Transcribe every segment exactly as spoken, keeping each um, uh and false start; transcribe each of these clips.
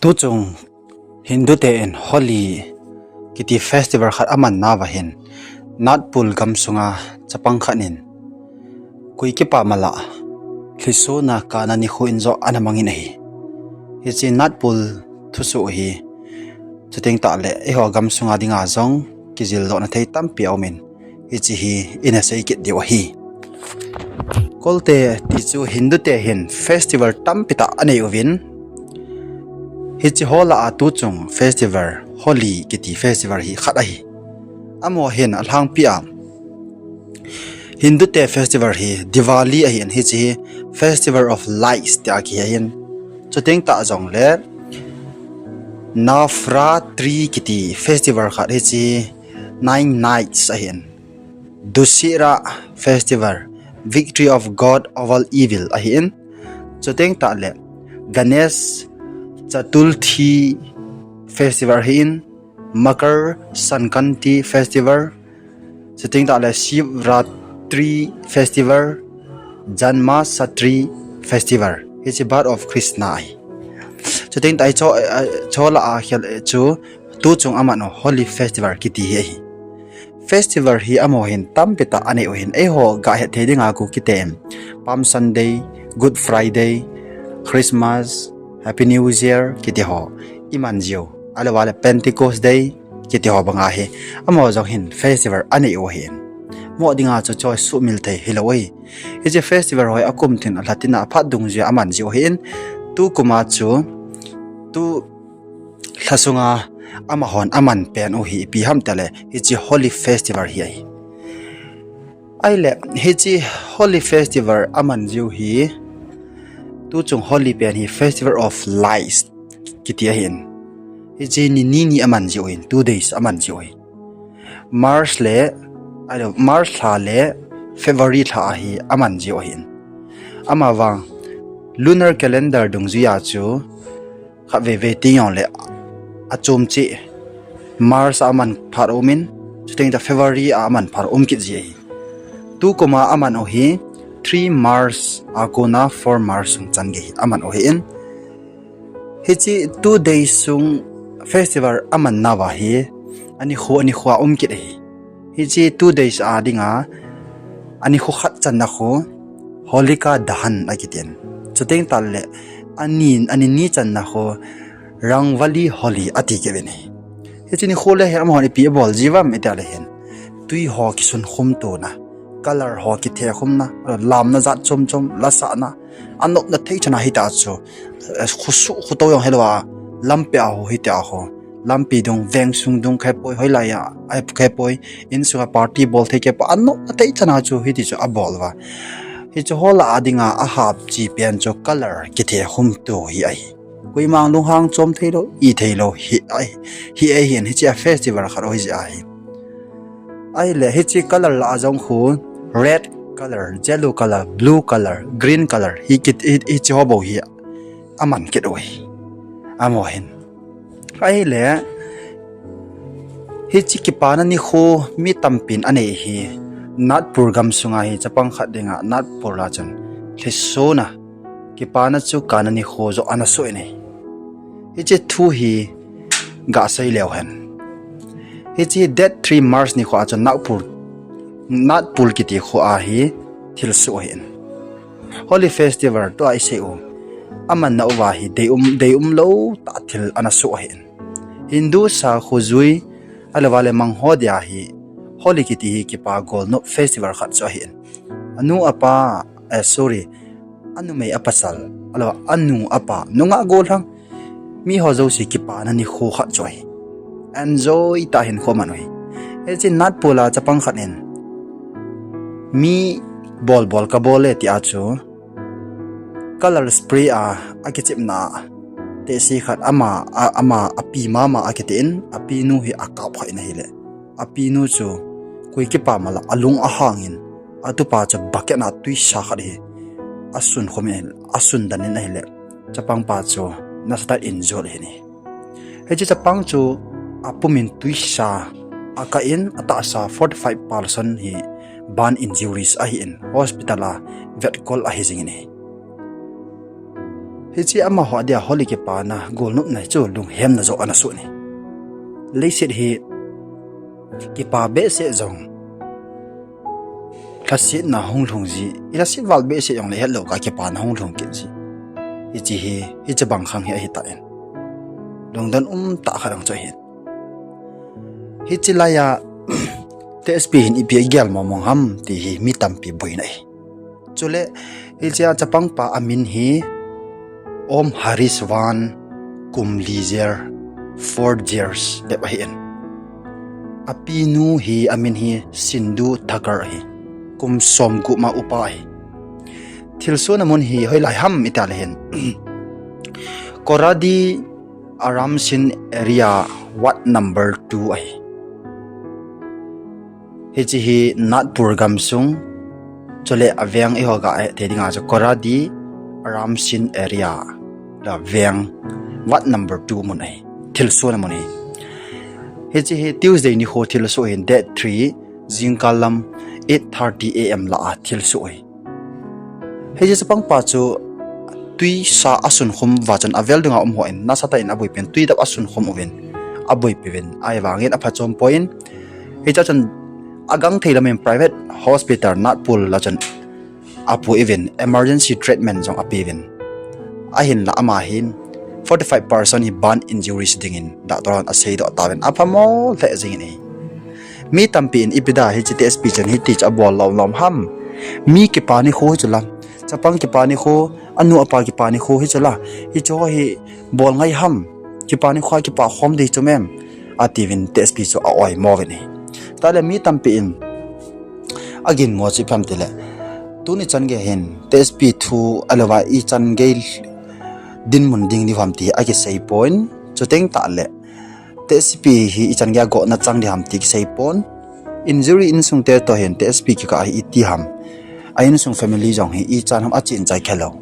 Tuchung Hindu te in Holi kiti festival khat aman nauva hin, Nagpur gamsunga chapang khat in koi kipa mala lhisona kana nikho in jo ana mangin ahi. Hiche Nagpur thusoh hi, chuteng tahle eiho gamsunga dinga jong kijildohna thei tampi aumin, hiche hi ina sei kit diu ahi. Kolte ti chu Hindu te hin festival tampi tah anei uvin, hiche ho lah a tuchung festival, Holi kiti festival hi khat ahi. Amaho hin alhangpi a Hindu te festival hi Diwali ahin, hiche hi Festival of Lights tia kihi ahin. Chuteng tah jongle Navratri kiti festival khat, hiche nine nights ahin. Dussehra festival, victory of God over evil ahin. Chuteng tahle Ganesh Chaturthi festival ahin, Makar Sankranti festival, chuteng tahle Shivratri festival, Janmashtami festival, hiche birth of Krishna ahi. Chuteng tah hiche ho lah a khel chu tuchung aman u Holi festival kiti hi ahi. Festival hi amaho hin tampi tah anei u hin, eiho gahet thei dinga Kuki te in Palm Sunday, Good Friday, Christmas, Happy New Year kiti ho iman jiu, ahilouva le Pentecost Day kiti ho banga hi amaho jong hin festival anei u ahin. Mo dinga chu choi sumil thei hilou ahi. Hiche festival ho hi akum tin alha tina aphat dungjuia aman jiu ahin. Tukuma chu tu lhasunga amahon aman pen u hi ipi ham tile hiche Holi festival hi ahi. Ahile hiche Holi festival aman jiu hi, tuchung Holi pen hi Festival of Lights kiti ahin. Hiche ni ni ni aman jiu ahin, two days aman jiu ahi. March le, ahile March lha le February lha ahi aman jiu ahin. Amavang lunar calendar dungjuia chu khatvei vei ti jongle achom cheh March a aman phat aumin, chuteng tah February a aman phat aum kit ji ahi. Tukuma aman u hi three March a kona four March sung chan gei hi aman u ahin. Hiche two days sung festival aman nauva hi anikho anikho a um kit ahi. Hiche two days a dinga anikho khat channa khu Holika Dahan akitin, chuteng tahle ani, ani ni channa khu Rangoli Holi ati kit uvin ahi. Hiche nikho le hin amahon ipi abol jiuvem itile hin, twi ho kisunkhum tona, color ho kithe khumna, lamna jat chom chom, lasahna, anopna thei chana hita chu, khosuh khoto jong helouva, lampi a ho hitia ho, lampi dung, vengsung dung khepoi, hoilai a khepoi, insunga party bol thei keipa, anopna thei chana chu hiti chu abol uva. Hiche ho lah a dinga ahap chi pen chu color kithe khum to hi ahi. Koima lunghang chom theilou, i theilou hi ahi, hi ahin, hiche a festival khat u hijeh ahi. Ahile hiche color lah a jong khu red color, yellow color, blue color, green color, hi kit, hi, hiche ho bou hi aman kit u ahi. Amaho hin. Ahile hiche kipana nikho mi tampin anei hi, Nagpur gamsunga hi chapang khat dinga Nagpur a chun lhisona kipana chu kana nikho joh ana soh in ahi. Hiche thu hi gasei leu hen. Hiche date three March nikho a chun Nagpur, Nagpur kiti kho a hi thilsoh ahin. Holi festival tua isei u, amanna uva hi deium, deium lou tah thil ana soh ahin. Hindu sa khojui, ahilouva le mangho dia hi Holi kiti hi kipa golnop festival khat chu ahin. Anu apa, eh, sorry, anumei apasal, ahilouva anu apa, nungah golhang, miho jouse kipana nikho khat chu ahi. Enjoy tah hinkho aman u ahi. Hiche Nagpur a chapang khat in mi bol bol kabol e tia chu color spray a akichepna tehse khat ama, a, ama api mama akitin, apinu hi akap kha in ahile, apinu chu koi kipa mala alung ahangin, atupa chu bucket a twisa khat hi asunkhum in, asundan in ahile, chapangpa chu nasatah in injured ahin ahi. Hiche chapang chu apumin twisa akah in, atahsa forty-five percent hi burn injuries ahin, hospital a vetkol ahi jingin ahi. Hiche amaho dia holi kipana, golnopna chu lunghemna joh ana soh in ahi. Leiset hi kipa behseh jong lhasetna hung lhung ji, i lhaset val behseh jongle hetlou kah a kipana hung lhung kit ji. Hiche hi, hiche bang khang hi ahitan, lungdon umtah khat ang chu ahin. Hiche laiya Tehsi pi hin ipi agel mong mong ham ti hi mi tampi boina ahi. Chule hichea chapangpa amin hi Om Harish Van, kum li jel, four years bep ahin. Apinu hi amin hi Sindhu Thakur ahi, kum somgup ma upa ahi. Thilsohna mun hi hoilai ham itile hin Koradi Aramsin area, ward number two ahi. Hiche hi Nagpur gamsung, chule aveng eiho ga thei dinga chu Koradi Aramsin area, la veng, ward number two mun ahi. Thilsohna mun ahi. Hiche hi Tuesday nikho thilsoh ahin, date three, jingkal lam eight thirty A M lah a thilsoh ahi. Hiche chapangpa chu twisa asunkhum uva chun avel dunga umho in nasatah in aboipen, twidap asunkhum uvin, aboipiuvin, ahivangin aphachom poi. Hichea chun agangthei lamin private hospital Nagpur lah chun apuiuvin, emergency treatment jong apeuvin. Ahinla ama hin forty-five percent hi burn injuries dingin doctor hon aseidoh tauvin, aphamo lheh jengin ahi. Mi tampi in ipi dia hiche Tehsi pi chun hiti chu abol lom lom ham. Mi kipa nikho hichu la, chapang kipa nikho, anu apa kipa nikho hichu la, hicheho hi bol ngai ham. Kipa nikho a kipa khom ding chu mem, atiuvin Tehsi pi chu a-oimo uvin ahi. Chutah le mi tampi in aginmo chu ipi ham tile, tuni chan gei hin Tehsi pi thu ahilouva ichan gei dinmun ding diu ham ti akiseipon, chuteng tahle Tehsi pi hi ichan gei a gotna chang ding ham ti kiseipon. Injury insungte toh hin Tehsi pi kikah hi iti ham, a insung family jong hi ichan ham achen chai khelou.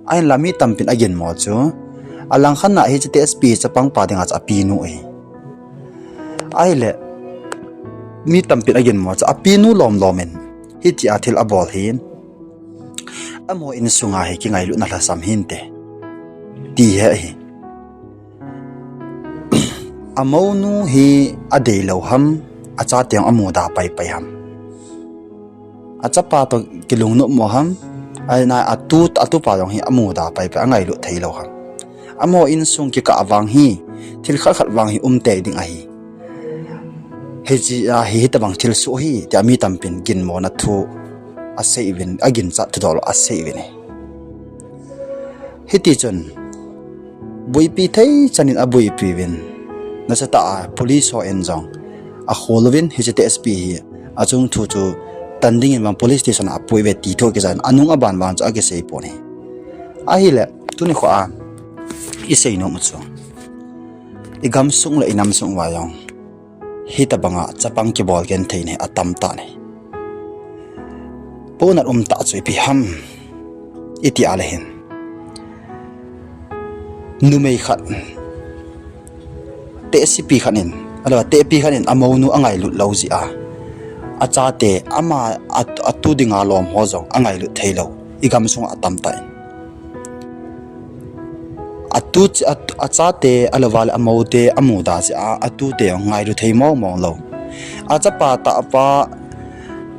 Ahinla mi tampin aginmo chu, alangkhat a hiche Tehsi pi chapangpa dinga chu apinu ahi. Ahile mi tampin aginmo chu apinu lom lomin hitia thil abol hin amaho insunga hi kingailutna lhasam hinte ti hi ahi. Amounu hi adeilou ham, achate jong amuda paipai ham, achapa toh kilungnopmo ham, ahina atu, atupa jong hi amuda paipai, angailut theilou ham. Amaho insung kikah vang hi thil khat khat vang hi umtei ding ahi. Hichea hi hitobang thilsoh hi tia mi tampin ginmona thu aseiuvin, aginchat thudoh lou aseiuvin ahi. Hitichun boipi thei chanin aboipiuvin, nasatah a police hon jong akhol uvin, hiche Tehsi pi hi achung thu chu tan dingin vang police station a apuiuve ti thu akijah in, anung aban vang chu akiseipon ahi. Ahile tuni khoa iseinom u chu, igamsung le inamsung uva jong hitobanga chapang kibol gentheina hi atamtah in ahi. Pohnat umtah chu ipi ham itia le hin, numei khat, Tehsi pi khat in, ahilouva Tehpi khat in amounu angailut lou jeh a, achate ama, atu dinga lom ho jong angailut theilou igamsunga atamtah in. Atu, achate ahilouva le amoute amuda jeh a atute jong ngailu thei mong mong lou. Achapa tahpa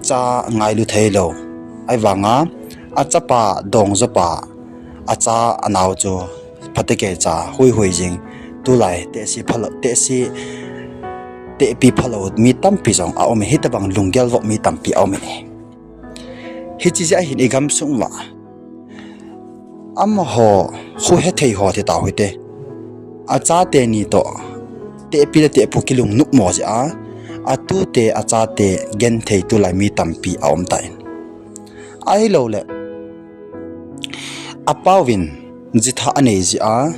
cha ngailu theilou. Ahivanga achapa dongjopa acha anao chu phatecha huihui jing, tulai Tehsi phalou, Tehsi, Tehpi phalou mi tampi jong aume, hitobang lunggel vop mi tampi aume. Hiche jeh a hin igamsung uva amaho khu hethei ho ti tau hite, achate ni toh Tehpi le Tehpu kilungnopmo jeh a atute achate genthei tulai mi tampi aumtan, ahilouleh apauvin jithah anei jeh a,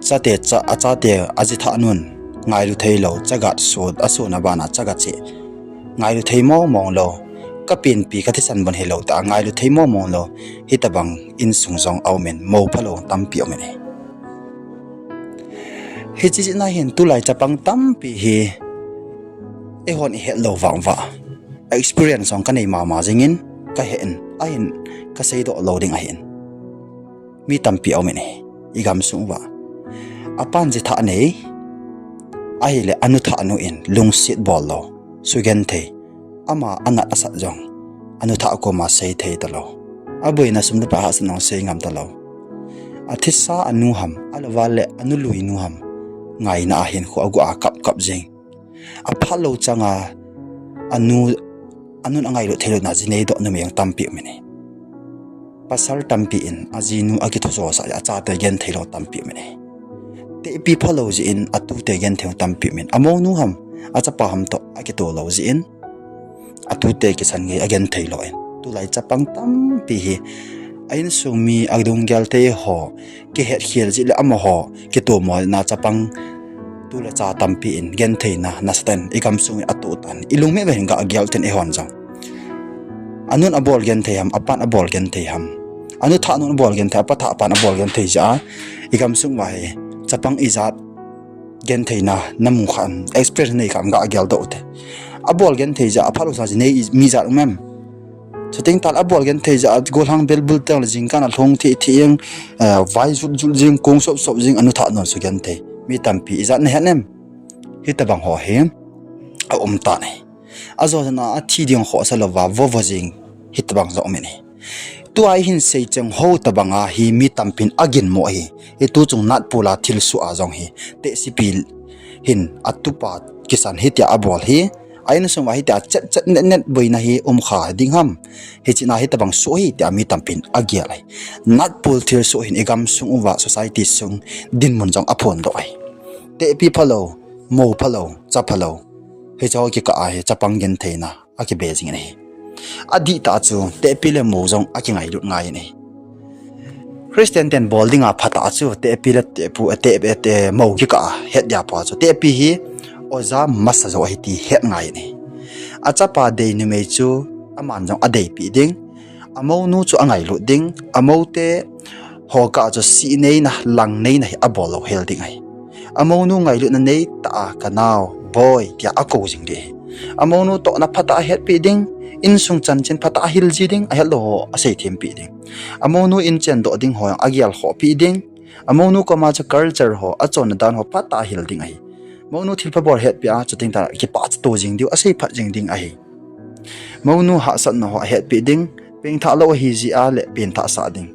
chate cha, achate ajithah nun ngailu theilou, chaga sut, asuna bana chaga cheh ngailu thei mong mong lou, kapenpi kathisan bon hilou tia ngailu thei mong mong lou, hitobang insung jong aumin, mou phalou tampi aumin ahi. Hiche jeh a hin tulai chapang tampi hi eihon ihet lou vang uva, experience jong kanei mama jingin, kahen, ahin kaseidoh lou ding ahin. mi tampi aum in ahi, i gamsung uva. Apan jithah nei, ahile anu thah nu in lungset bol lou, sugenthei, ama anat asat jong anu thah koma sei thei talou. Aboina sum le pai hahsatna jong sei ngam talou. Athisa anu ham, ahilouleh anu lui nu ham, ngaina a hinkho agu a kap kap jing. Aphalou changa anu, anun angailut theilouna ji neidoh numei jong tampi um in ahi. Pasal tampi in ajinu akithojo sah a, achate genthei lou tampi um in ahi. Tehpi phalou jeh in atute genthei lou tampi um in, amounu ham, achapa ham toh akitoh lou jeh in atute kisan gei agenthei lou in, tulai chapang tampi hi a insung mi adunggel te ho kihetkhel jeh le amaho kitomona chapang tu le cha tampi in gentheina nasatah in i gamsung in atoh tan, i lungmit uva hin gah gel ten eihon jong. Anun abol genthei ham, apan abol genthei ham, anu thah nun abol genthei, apa thah pan abol genthei jeh a i gamsung uva hi chapang ijat gentheina namu kha em, experience nei kha em, gah geldoh u te. Abol genthei jeh a aphalou sa ji nei mi jat um em? Chuteng tahle abol genthei jeh a golhang bel bul teng le jingkah a lhung thei thei jeng, eh, vai jut jut jeng, kong sop sop jeng, anu thah nun sugenthei mi tampi ijat nahet em? Hitobang ho hi aum tan ahi. Ajona athi ding khohsa louva vovo jing, hitobang jong um in ahi. Tua ihin sei cheng ho tobanga hi mi tampin aginmo ahi. Hitu chung Natpul a thilsoh a jong hi, tehsepi hin atupa kisan hitia abol hi, a insung uva hitia chet chet net net boina hi um kha ding ham, hichena hitobang soh hi tia mi tampin agel ahi. Natpul thilsoh hin i gamsung uva society sung dinmun jong aphondoh ahi. Tehpi phalou, mou phalou, cha phalou, hicheho kikah a hi chapang gentheina akibe jing in ahi. Adihtah chu tehpi le mou jong akingailut ngai in ahi. Christian ten bol dinga phatah chu tehpi le tehpu, eh, teh, eh, teh, mou kikah a het dia pa chu tehpi hi oja masa jo ahi ti het ngai in ahi. Achapa dei numei chu aman jong adeipeh ding, amounu chu angailut ding, amoute ho kah chu sih neina, lang neina hi abol lou hel ding ahi. Amounu ngailutna neitah a, ka nao, boi, tia akou jing ding ahi. Amounu tohna phatah a hetpeh ding, insung chanchin phatah a hil ji ding, ahetlou ho aseithempeh ding. Amounu in chendoh ding ho jong agelkhohpeh ding. Amounu koma chu culture ho, achonna dan ho phatah a hil ding ahi. Mounu thilpha bol hetpeh a, chuteng tah kipah chu to jing diu, aseiphat jing ding ahi. Mounu hahsatna ho ahetpeh ding, pengthah lou ahi jeh a le pengthahsah ding.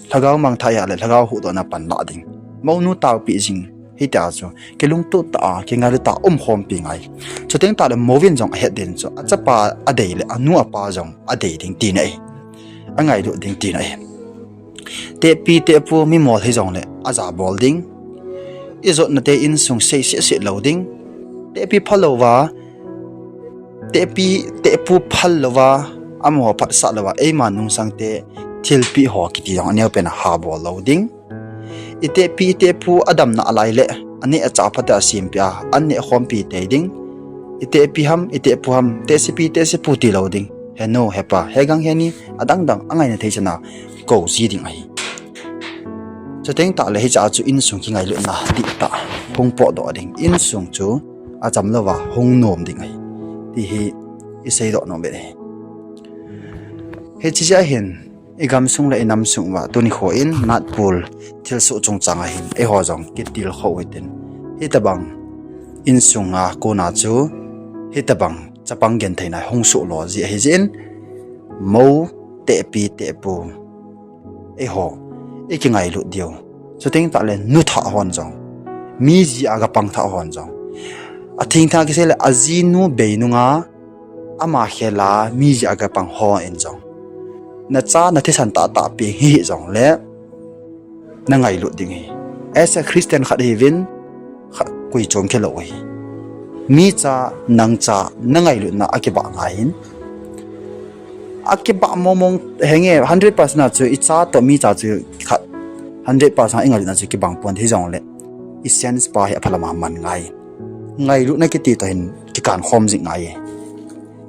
Lhagao mangthah ahile lhagao huhdohna panlah ding. Mounu taopeh jing, hitia chu kilungtoh tah a, kingailut tah a umkhompi ngai. Chuteng tahle mouvin jong ahet ding chu, achapa adei le anu apa jong adei ding tina ahi. Angailut ding tina ahi. Tehpi tehpu mimol hijongle ajabol ding. Ijotnate insung sei sehseh lou ding. Tehpi phalouva, tehpi, tehpu phallouva, amaho phatsah louva, eima nungsangte thilpeh ho kiti jong aneopen a habol lou ding. Itehpi itehpu adamna alai le, aneh achah phatea sempeh a, anneh khompi tei ding. Itehpi ham, itehpu ham, tehsepi, tehsepu tilou ding. Henu, hepa, hegang, heni, adangdang angaina thei chana kou ji ding ahi. Chuteng tahle hichea chu insung kingailutna dihtah hung potdoh ding, insung chu achamlouva hung nom ding ahi, ti hi iseidoh nom beh ahi. Hiche jeh a hin, igamsung le inamsung uva tuni kho in Natpul thilsoh chungchang a hin eiho jong kitilkhou hitin, hitobang insunga kona chu hitobang chapang gentheina hung sohlo ji ahi jeh in, mou, tehpi, tehpu, eiho ikingailut diu. Chuteng tahle nuthah hon jong, mi jia kapang thah hon jong, athengtheng a kiseile ajinu bei nunga ama khela mi jia kapang hon jong, nacha nathisan tahtah peng hih jongle nangailut ding ahi. As a Christian khat hiuvin, khat koi chom khelou ahi. Micha, nangcha, nangailutna akibah ngai in, akibah mongmong henge, hundred percent a chu icha toh micha chu khat, hundred percent a ingailutna chu kibang pon hijongle, i sense pa hi aphalam a man ngai. Ngailutna kiti toh hin kikankhom jing ngai e.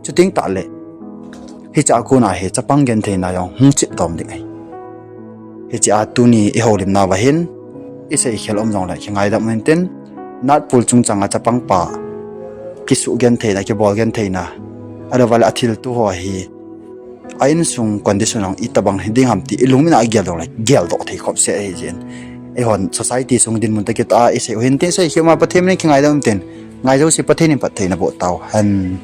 Chuteng tahle, hichea kona hi chapang gentheina jong hung cheptom ding ahi. Hichea tuni ihoulimnauva hin, iseikhel um jongle kingaidam un tin, Natpul chungchanga chapangpa kisuh gentheina, kibol gentheina, ahilouva le athilto ho hi a insung condition jong itobang hi ding ham ti ilungin a geldoh le geldoh thei khop se ahi jin. Eihon society sung dinmun toh kitoh a isei u hin tin sei khema Pathen min kingaidam tin. Ngai jouse Pathen in phattheina boh tau hen.